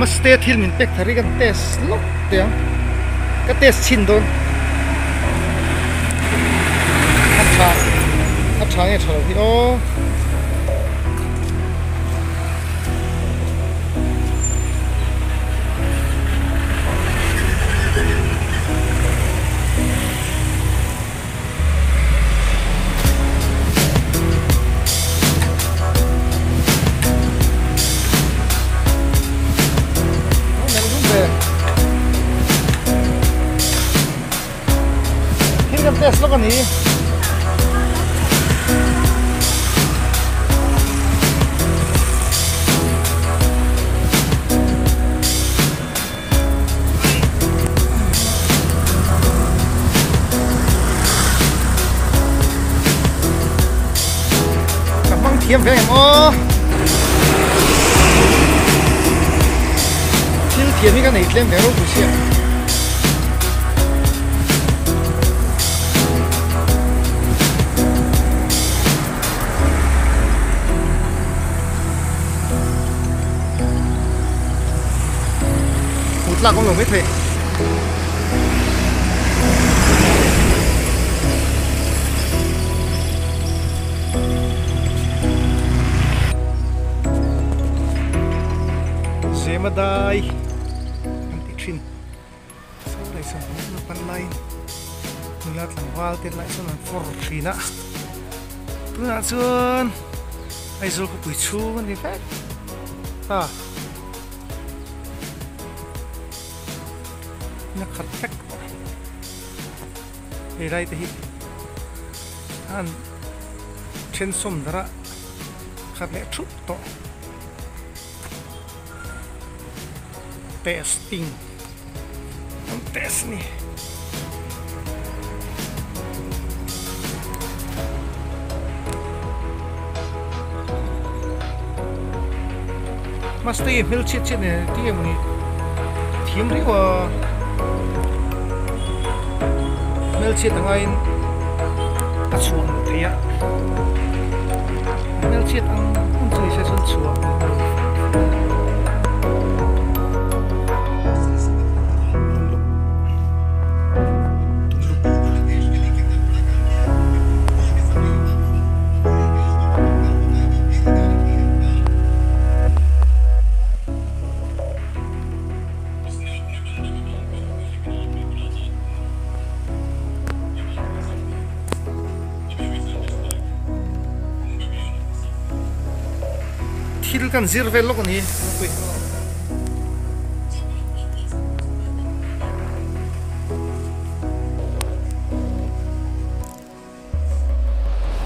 Maste thil min pek thar hi kan test lawk teh ang ka test chhin dawn a tha a tha nge tha lo hi aw. Thil kan test lawk a ni. Ka hmang thiam ve em aw. Thil thiam hi ka nei tlem ve ropui sia. Hmuh tlak awm lo mai thei. Zema dai an ti thin. Saw lai sawn na pan laiin nula tlangval te lai sawn an fawr thin a. Tunah chuan Aizawl khawpui chhung a ni vek ta. Na khat vek tawh. Hei lai te hi an then sawm darh a khat leh thup tawh. Testing an test ni. Maste hi hmel chhiat chhiat nen ti emaw ni thiam riau a hmel chhiat ang aiin a chhuah loh theih a hmel chhiat ang ang chu ni se chuan chhuah Thil kan zir vel lawk a ni Nupui.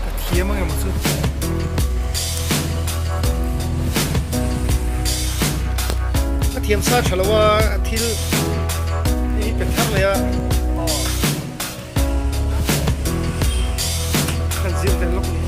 Ka thiam ang emaw chu. Ka thiam sa tha lo a thil hi pe thar leh a. Kan zir vel lawk a ni.